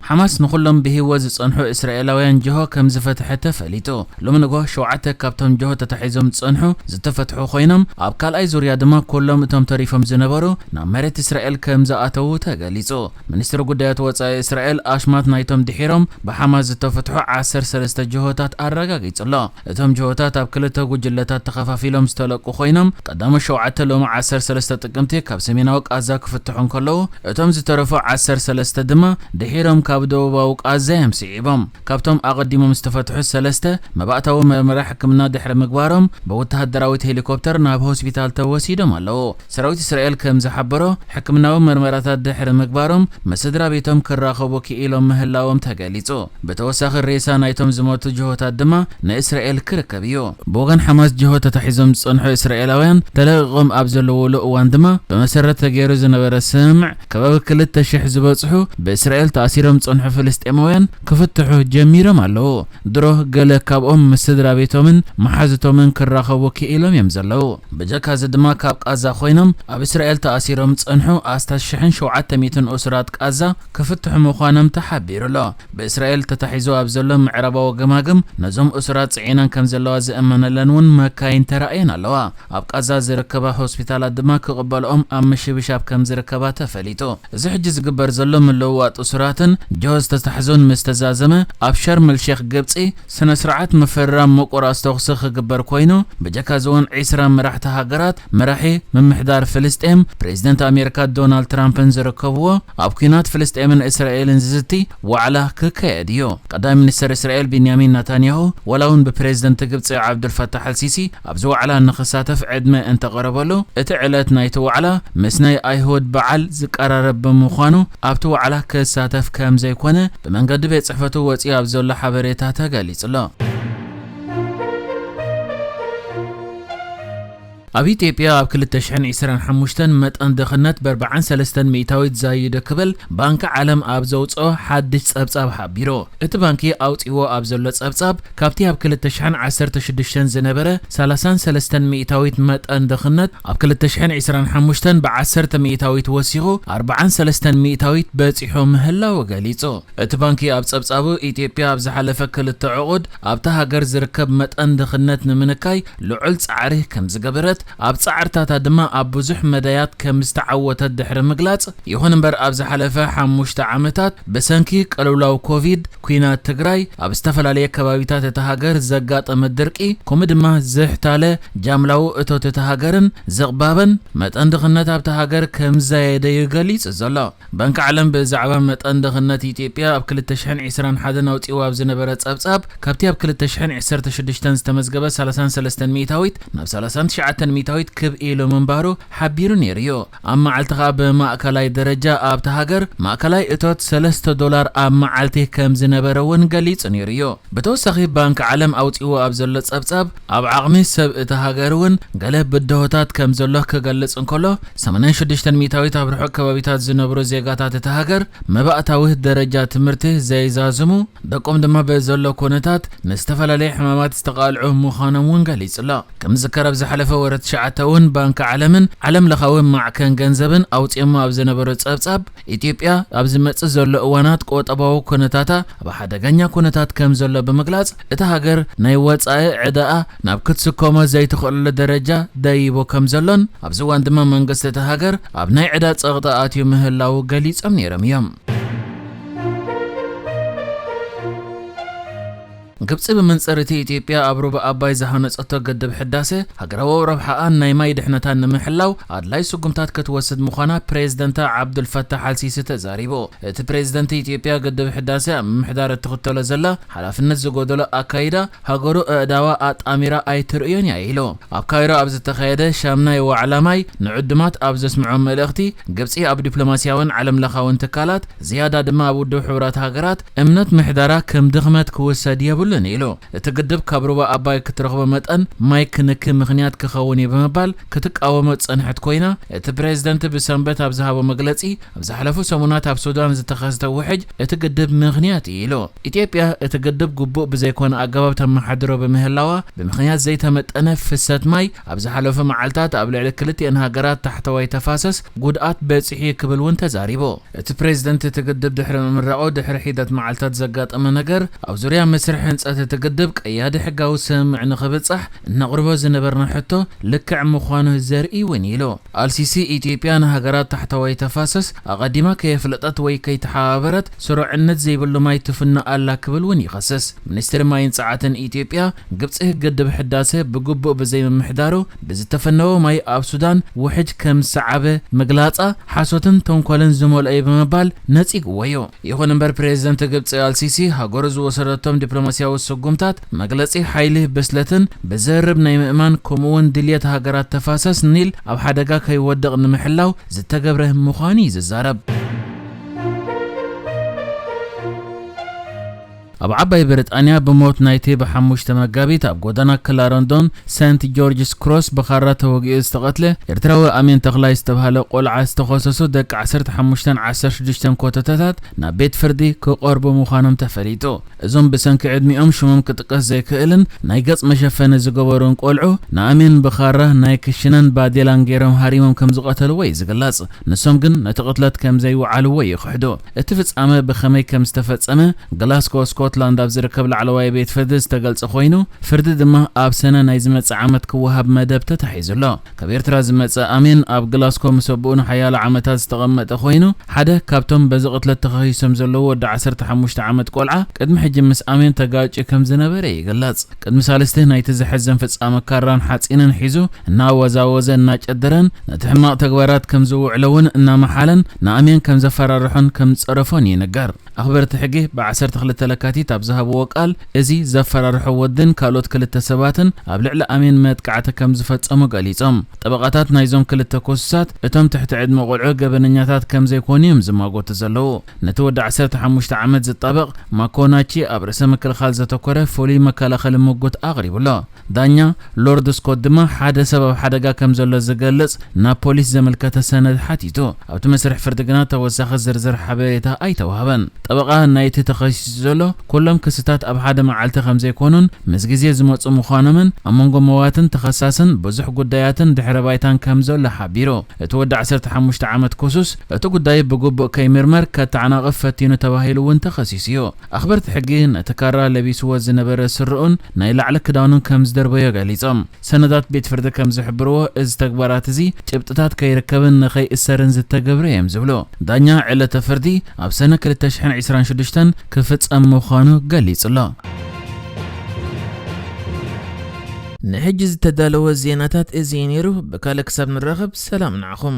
ሓማስ ንኹሎም ብህይወት ዝጸንሑ እስራኤላውያን ጅሆ ከም ዝፈትሐ ተፈሊጡ። ሎሚ ንግሆ ሸውዓተ ካብቶም ጅሆ ተታሒዞም ዝጸንሑ ዝተፈትሑ ኮይኖም፣ ኣብ ካልኣይ ዙርያ ድማ ኩሎም እቶም ተሪፎም ዝነበሩ ናብ መሬት እስራኤል ከም ዝኣተዉ ተገሊጹ። ሚኒስትሪ ጉዳያት ወጻኢ እስራኤል ኣሽማት ናይቶም ድሒሮም ብሓማስ ዝተፈትሑ ዓሰርተ ሰለስተ ጅሆታት ኣረጋጊጹ ኣሎ። እቶም ጅሆታት ኣብ ክልተ ጉጅለታት ተኸፋፊሎም ዝተለቁ ኮይኖም፣ ቀዳሞት ሸውዓተ ሎሚ ዓሰርተ ሰለስተ ጥቅምቲ ካብ ሰሜናዊ ቃዛ ክፍትሑ እንከለዉ፣ እቶም ዝተረፉ ዓሰርተ ሰለስተ ድማ ድሒሮም ካብ ደቡባዊ ቃዛ እዮም ስዒቦም። ካብቶም ኣቐዲሞም ዝተፈትሑ ሰለስተ፣ መባእታዊ መርመራ ሕክምና ድሕሪ ምግባሮም፣ ብወተሃደራዊት ሄሊኮፕተር ናብ ሆስፒታል ተወሲዶም ኣለዉ። ሰራዊት እስራኤል ከም ዝሓበሮ፣ ሕክምናዊ መርመራታት ድሕሪ ምግባሮም፣ ምስ ስድራ ቤቶም ክራኸቡ ክኢሎም ምህላዎም ተገሊጹ። ብተወሳኺ፣ ሬሳ ናይቶም ዝሞቱ ጅሆታት ድማ ንእስራኤል ክርከብ እዩ። ብወገን ሓማስ፣ ጅሆ ተታሒዞም ዝጸንሑ እስራኤላውያን ተለቒቖም ኣብ ዘለዉሉ እዋን ድማ፣ ብመሰረት ተገይሩ ዝነበረ ስምምዕ፣ ከባቢ ክልተ ሽሕ ዝበጽሑ ብእስራኤል ተኣሲሮም ዝጸንሑ ፍልስጤማውያን ክፍትሑ ጀሚሮም ኣለዉ። ድሮ ገለ ካብኦም ምስ ስድራ ቤቶምን መሓዙቶምን ክራኸቡ ክኢሎም እዮም ዘለዉ። ብጀካ እዚ ድማ፣ ካብ ቃዛ ኮይኖም ኣብ እስራኤል ተኣሲሮም ዝጸንሑ ኣስታት ሽሕን ሸውዓተ ሚእትን እሱራት ቃዛ ክፍትሑ ምዃኖም ተሓቢሩ ኣሎ። ብእስራኤል ተታሒዙ ኣብ ዘሎ ምዕራባዊ ገማግም፣ ነዞም እሱራት ጽዒነን ከም ዘለዋ ዝእመነለን እውን መካይን ተራእየን ኣለዋ። ኣብ ቃዛ ዝርከባ ሆስፒታላት ድማ ክቕበልኦም ኣብ ምሽብሻብ ከም ዝርከባ ተፈሊጡ። እዚ ሕጂ ዝግበር ዘሎ ምልውዋጥ እሱራትን ጅሆ ዝተታሕዙን ምስ ተዛዘመ፣ ኣብ ሸርም ኣልሼክ ግብጺ ስነ ስርዓት ምፍርራም ምቁራጽ ተኹሲ ክግበር ኮይኑ፣ ብጀካ እዚ እውን ዒስራ መራሕቲ ሃገራት፣ መራሒ ምምሕዳር ፍልስጤም፣ ፕሬዚደንት ኣሜሪካ ዶናልድ ትራምፕን ዝርከብዎ፣ ኣብ ኲናት ፍልስጤምን እስራኤልን ዝዝቲ ዋዕላ ክካየድ እዩ። ቀዳማይ ሚኒስተር እስራኤል ቢንያሚን ናታንያሁ፣ ዋላ እውን ብፕሬዚደንት ግብጺ ዓብዱልፈታሕ ኣልሲሲ ኣብዚ ዋዕላ ንኽሳተፍ ዕድመ እንተቐረበሉ፣ እቲ ዕለት ናይቲ ዋዕላ ምስ ናይ ኣይሁድ በዓል ዝቀራረብ ብምዃኑ፣ ኣብቲ ዋዕላ ክሳተፍ ከም ዘይኮነ ብመንገዲ ቤት ጽሕፈቱ ወጺኡ ኣብ ዘሎ ሓበሬታ ተገሊጹ ኣሎ። ኣብ ኢትዮጵያ ኣብ ክልተ ሽሕን ዕስራን ሓሙሽተን መጠን ድኽነት ብኣርባዓን ሰለስተን ሚእታዊት ዛይዱ ክብል ባንኪ ዓለም ኣብ ዘውጽኦ ሓድሽ ጸብጻብ ሓቢሩ። እቲ ባንኪ ኣውጺዎ ኣብ ዘሎ ጸብጻብ፣ ካብቲ ኣብ ክልተ ሽሕን ዓሰርተ ሽዱሽተን ዝነበረ ሰላሳን ሰለስተን ሚእታዊት መጠን ድኽነት፣ ኣብ ክልተ ሽሕን ዕስራን ሓሙሽተን ብዓሰርተ ሚእታዊት ወሲኹ ኣርባዓን ሰለስተን ሚእታዊት በጺሑ ምህላዉ ገሊጹ። እቲ ባንኪ ኣብ ጸብጻቡ፣ ኢትዮጵያ ኣብ ዝሓለፈ ክልተ ዕቑድ ኣብታ ሃገር ዝርከብ መጠን ድኽነት ንምንካይ ልዑል ጻዕሪ ከም ዝገበረት፣ ኣብ ጻዕርታታ ድማ ኣብ ብዙሕ መዳያት ከም ዝተዓወተት ድሕሪ ምግላጽ፣ ይኹን እምበር፣ ኣብ ዝሓለፈ ሓሙሽተ ዓመታት ብሰንኪ ቅልውላው ኮቪድ፣ ኲናት ትግራይ፣ ኣብ ዝተፈላለየ ከባቢታት እታ ሃገር ዘጋጠመ ድርቂ፣ ከምኡ ድማ ዝሕታለ ጃምላዊ እቶት እታ ሃገርን ዝቕባበን መጠን ድኽነት ኣብታ ሃገር ከም ዝዛየደ እዩ ገሊጹ ዘሎ። ባንኪ ዓለም ብዛዕባ መጠን ድኽነት ኢትዮጵያ ኣብ ክልተ ሽሕን ዕስራን ሓደን ኣውጺኡ ኣብ ዝነበረ ጸብጻብ፣ ካብቲ ኣብ ክልተ ሽሕን ዓሰርተ ሽዱሽተን ዝተመዝገበ ሰላሳን ሰለስተን ሚእታዊት ናብ ሰላሳን ትሽዓተን ሚእታዊት ክብ ኢሉ ምንባሩ ሓቢሩ ነይሩ እዩ። ኣብ መዓልቲ ኸኣ ብማእከላይ ደረጃ ኣብታ ሃገር ማእከላይ እቶት ሰለስተ ዶላር ኣብ መዓልቲ ከም ዝነበረ እውን ገሊጹ ነይሩ እዩ። ብተወሳኺ፣ ባንኪ ዓለም ኣውጺእዎ ኣብ ዘሎ ጸብጻብ፣ ኣብ ዓቕሚ ሰብ እታ ሃገር እውን ገለ ብድሆታት ከም ዘሎ ክገልጽ እንከሎ፣ ሰማንያን ሽዱሽተን ሚእታዊት ኣብ ርሑቕ ከባቢታት ዝነብሩ ዜጋታት እታ ሃገር መባእታዊ ደረጃ ትምህርቲ ዘይዛዝሙ፣ ደቆም ድማ ብዘሎ ኩነታት ንዝተፈላለየ ሕማማት ዝተቓልዑ ምዃኖም እውን ገሊጹ ኣሎ። ከም ዝዝከር፣ ኣብ ዝሓለፈ ወረ ትሽዓተ እውን ባንኪ ዓለምን ዓለም ለኻዊ ማዕከን ገንዘብን ኣውጺኦሞ ኣብ ዝነበሩ ጸብጻብ፣ ኢትዮጵያ ኣብ ዝመጽእ ዘሎ እዋናት ቁጠባዊ ኩነታታ ኣብ ሓደገኛ ኩነታት ከም ዘሎ ብምግላጽ፣ እታ ሃገር ናይ ወጻኢ ዕዳኣ ናብ ክትስከሞ ዘይትኽእለሉ ደረጃ ደይቡ ከም ዘሎን፣ ኣብዚ እዋን ድማ መንግስቲ እታ ሃገር ኣብ ናይ ዕዳ ጸቕጢ ኣትዩ ምህላዉ ገሊጾም ነይሮም እዮም። ግብጺ፣ ብመንጽር እቲ ኢትዮጵያ ኣብ ሩባ ኣባይ ዝሃነጸቶ ግድብ ሕዳሰ፣ ሃገራዊ ረብሓኣን ናይ ማይ ድሕነታን ንምሕላው ኣድላይ ስጉምታት ክትወስድ ምዃና ፕሬዝደንታ ዓብዱልፈታሕ ኣልሲሲ ተዛሪቡ። እቲ ፕሬዝደንት፣ ኢትዮጵያ ግድብ ሕዳሰ ኣብ ምምሕዳር እትኽተሎ ዘላ ሓላፍነት ዝጎደሎ ኣካይዳ፣ ሃገሩ ኣእዳዋ ኣጣሚራ ኣይትርእዮን እያ ኢሉ። ኣብ ካይሮ ኣብ ዝተኻየደ ሻምናይ ዋዕላ ማይ ንዕዱማት ኣብ ዘስምዖ መልእኽቲ፣ ግብጺ ኣብ ዲፕሎማስያውን ዓለም ለኻውን ትካላት፣ ዝያዳ ድማ ኣብ ውድብ ሕቡራት ሃገራት እምነት ምሕዳራ ከም ድኽመት ክውሰድ የብሉ ኢሉ። እቲ ግድብ ካብ ሩባ ኣባይ ክትረኽቦ መጠን ማይ ክንክን ምኽንያት ክኸውን እዩ ብምባል ክትቃወሞ ዝጸንሐት ኮይና፣ እቲ ፕሬዝደንት ብሰንበት ኣብ ዝሃቦ መግለጺ፣ ኣብ ዝሓለፉ ሰሙናት ኣብ ሱዳን ዝተኸስተ ውሕጅ እቲ ግድብ ምኽንያት እዩ ኢሉ። ኢትዮጵያ እቲ ግድብ ግቡእ ብዘይኮነ ኣገባብ ተመሓድሮ ብምህላዋ፣ ብምኽንያት ዘይተመጠነ ፍሰት ማይ ኣብ ዝሓለፉ መዓልታት ኣብ ልዕሊ ክልቲአን ሃገራት ታሕተዋይ ተፋሰስ ጉድኣት በጺሑ እዩ ክብል እውን ተዛሪቡ። እቲ ፕሬዝደንት እቲ ግድብ ድሕሪ ምምራቑ ድሕሪ ሒደት መዓልታት ዘጋጠመ ነገር፣ ኣብ ዙርያ መስርሕ ህንጸት እቲ ግድብ ቀያዲ ሕጋዊ ስምምዕ ንኽብጻሕ እነቕርቦ ዝነበርና ሕቶ ልክዕ ምዃኑ ዘርኢ እውን ኢሉ። ኣልሲሲ ኢትዮጵያ ንሃገራት ታሕተዋይ ተፋሰስ ኣቐዲማ ከየፍለጠት ወይ ከይተሓባበረት ስሩዕነት ዘይብሉ ማይ ትፍኖ ኣላ ክብል እውን ይኸስስ። ሚኒስትሪ ማይን ጸዓትን ኢትዮጵያ፣ ግብጺ ግድብ ሕዳሰ ብግቡእ ብዘይምምሕዳሩ ብዝተፈነወ ማይ ኣብ ሱዳን ውሕጅ ከም ዝሰዓበ ምግላጻ ሓሶትን ተንኮልን ዝመልኦ እዩ ብምባል ነጺግዎ እዩ። ይኹን እምበር ፕሬዝደንት ግብጺ ኣልሲሲ ሃገሩ ዝወሰደቶም ዲፕሎማስያዊ ስጉምታት መግለጺ ሓይሊ ብስለትን ብዘርብ ናይ ምእማን ከምኡውን ድልየት ሃገራት ተፋሰስ ኒል ኣብ ሓደጋ ከይወድቕ ንምሕላው ዝተገብረ ምዃኑ እዩ ዝዛረብ። ኣብ ዓባይ ብሪጣንያ ብሞት ናይቲ ብሓሙሽተ መጋቢት ኣብ ጎደና ክላረንዶን ሰንት ጆርጅስ ክሮስ ብኻራ ተወጊኡ ዝተቐትለ ኤርትራዊ ኣሜን ተኽላይ ዝተባህለ ቆልዓ ዝተኸሰሱ ደቂ ዓሰርተ ሓሙሽተን ዓሰርተ ሽዱሽተን ኮተተታት ናብ ቤት ፍርዲ ክቐርቡ ምዃኖም ተፈሊጡ። እዞም ብሰንኪ ዕድሚኦም ሽሞም ክጥቀስ ዘይክእልን ናይ ገጽ መሸፈኒ ዝገበሩን ቆልዑ ንኣሜን ብኻራ ናይ ክሽነን ባዴላን ገይሮም ሃሪሞም ከም ዝቐተልዎ እዩ ዝግለጽ። ንሶም ግን ነቲ ቅትለት ከም ዘይወዓልዎ ይኽሕዱ። እቲ ፍጻመ ብኸመይ ከም ዝተፈጸመ ግላስጎ ስኮትላንድ ኣብ ዝርከብ ላዕለዋይ ቤት ፍርዲ ዝተገልጸ ኮይኑ፣ ፍርዲ ድማ ኣብ ሰነ ናይ ዝመጽእ ዓመት ክወሃብ መደብ ተታሒዙ ኣሎ። ካብ ኤርትራ ዝመጸ ኣሜን ኣብ ግላስኮ ምስ ኣቦኡ ንሓያሎ ዓመታት ዝተቐመጠ ኮይኑ፣ ሓደ ካብቶም በዚ ቅትለት ተኸሲሶም ዘለዉ ወዲ ዓሰርተ ሓሙሽተ ዓመት ቆልዓ ቅድሚ ሕጂ ምስ ኣሜን ተጋጭ ከም ዝነበረ ይግለጽ። ቅድሚ ሳልስቲ ናይቲ ዘሕዝን ፍጻመ ካራን ሓጺንን ሒዙ እናወዛወዘ እናጨደረን ነቲ ሕማቕ ተግባራት ከም ዝውዕሎ እውን እናመሓለን ንኣሜን ከም ዘፈራርሖን ከም ዝጸረፎን ይንገር። ኣኽበርቲ ሕጊ ብ ዓሰርተ ክልተ ለካቲት ኣብ ዝሃብዎ ቃል፣ እዚ ዘፈራርሖ ወድን ካልኦት ክልተ ሰባትን ኣብ ልዕሊ ኣሜን መጥቃዕቲ ከም ዝፈጸሙ ገሊጾም። ጠበቓታት ናይዞም ክልተ ክሱሳት፣ እቶም ትሕቲ ዕድመ ቆልዑ ገበነኛታት ከም ዘይኮኑ እዮም ዝማጎቱ ዘለዉ። ነቲ ወዲ ዓሰርተ ሓሙሽተ ዓመት ዝጣበቕ ማኮናቺ ኣብ ርእሰ ምክልኻል ዘተኮረ ፍሉይ መከላኸሊ ምጉት ኣቕሪቡ ኣሎ። ዳኛ ሎርድ ስኮት ድማ ሓደ ሰብ ኣብ ሓደጋ ከም ዘሎ ዝገልጽ ናብ ፖሊስ ዘመልከተ ሰነድ ሓቲቱ። ኣብቲ መስርሕ ፍርዲ ግና ተወሳኺ ዝርዝር ሓበሬታ ኣይተዋህበን። ጠበቓ ናይቲ ተኸሲሱ ዘሎ፣ ኩሎም ክስታት ኣብ ሓደ መዓልቲ ከም ዘይኮኑን ምስ ግዜ ዝመጹ ምዃኖምን ኣብ መንጎ መዋትን ተኸሳስን ብዙሕ ጉዳያትን ድሕረ ባይታን ከም ዘሎ ሓቢሩ። እቲ ወዲ ዓሰርተ ሓሙሽተ ዓመት ክሱስ እቲ ጉዳይ ብግቡእ ከይምርመር ከተዓናቕፍ ፈቲኑ ተባሂሉ እውን ተኸሲሱ እዩ። ኣኽበርቲ ሕጊ ነቲ ካራ ለቢስዎ ዝነበረ ስረኡን ናይ ላዕሊ ክዳኑን ከም ዝደርበዮ ገሊጾም። ሰነዳት ቤት ፍርዲ ከም ዝሕብርዎ፣ እዚ ተግባራት እዚ ጭብጥታት ከይርከብን ንኸይእሰርን ዝተገብረ እዮም ዝብሉ። ዳኛ ዕለተ ፍርዲ ኣብ ሰነ ክልተ ሽሕን ዕስራን ሽዱሽተን ክፍጸም ምዃኑ ገሊጹ ኣሎ። ንሕጂ ዝተዳለወ ዜናታት እዚ እዩ ነይሩ። ብካልእ ክሳብ ንራኸብ ሰላም ንዓኹም።